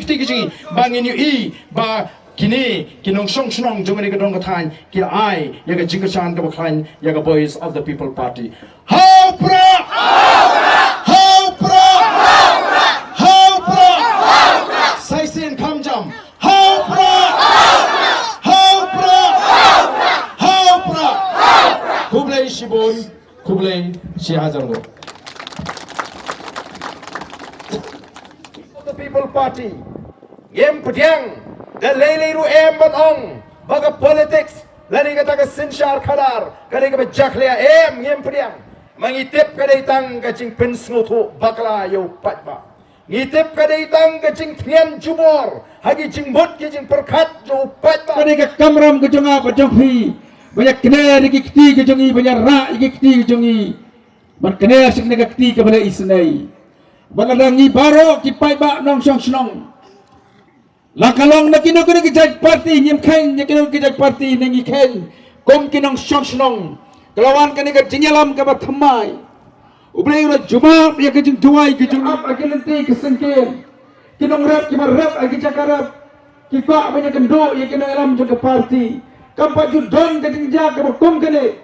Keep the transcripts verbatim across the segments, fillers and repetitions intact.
Ti ki jing ba ngin ïohi ba kine ki nongshong shnong jong kane ka dong ka thaiñ ki ai ïa ka jingkyrshan kaba khlaiñ ïa ka Voice of the People Party. Hau pra! Hau pra! Hau pra! Saisen kham jam. Hau pra! Hau pra! Hau pra! Khublei shibun. Khublei shi hajar nguh. The People Party. Ngim pdiang da lei lei ruh em ban ong ba ka politics lane kata ka synshar khadar ka dei kaba jakhlia, em, ngim pdiang. Ma ngi tip ka dei tang ka jingpynsngewthuh bakla ïa u paidbah. Ngi tip ka dei tang ka jingtngen jubor ha ki jingmut ki jingpyrkhat jong u paidbah. Ka dei ka kamram ka jong nga bad jong phi ban ïa kner ïa ki kti ka jong ngi, ban ïa rah ïa ki kti ka jong ngi. Ban kner sha kane ka kti kaba la isynei. Bad lada ngi baroh ki paidbah nongshong shnong la ka long na kino kino ki jait party, ngim kheiñ na kino ki jait party ne ngi kheiñ kum ki nongshong shnong. Ka la wan kane ka jingïalam kaba thymmai. U Blei u la jubab ïa ka jingduwai ka jong ap ha ki lynti ki syngkien. Ki nongrep kiba rep ha ki jaka rep ki kwah ban ïakynduh ïa ki nongïalam jong ka party. Kam pat ju don ka jingjia kaba kum kane.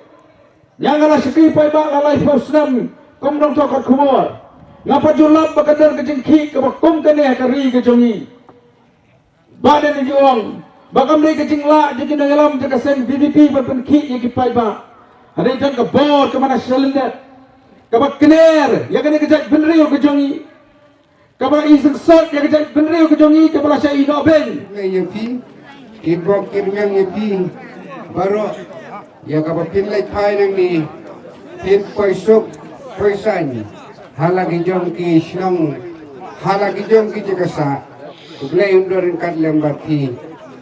Nga nga la shakri paidbah la laiphew snem kum nongthoh khubor. Nga pat ju lap ba ka don ka jingkhih kaba kum kane ha ka ri ka jong ngi. Ba dei na ki ong ba kam dei ka jinglah jong ki nongïalam jong ka seng V P P ban pynkhih ïa ki paidbah. Hadien ka bor ka mana shalyndet kaba kner ïa kane ka jaitbynriew ka jong ngi, kaba la i syngshot ïa ka jaitbynriew ka jong ngi, kaba la shah ïeh noh beiñ. Ngai ïa phi ki bok ki rmiang ïa phi baroh. Ïa kaba phin leit phai nangne phin poi suk poi saiñ ha la ki jong ki shnong, ha la ki jong ki jaka sah. U Blei un don ryngkat lem bad phi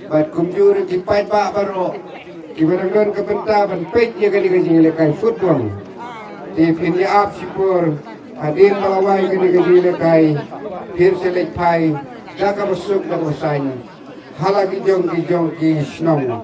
bad kumjuh ruh ki paidbah baroh kiba dang don ka bynta ban peit ïa kane ka jingïalehkai football. Te phin ïa ap shipor hadien ba la wai kane ka jingïalehkai phin sa leit phai da kaba suk da kaba saiñ ha la ki jong ki jong ki shnong.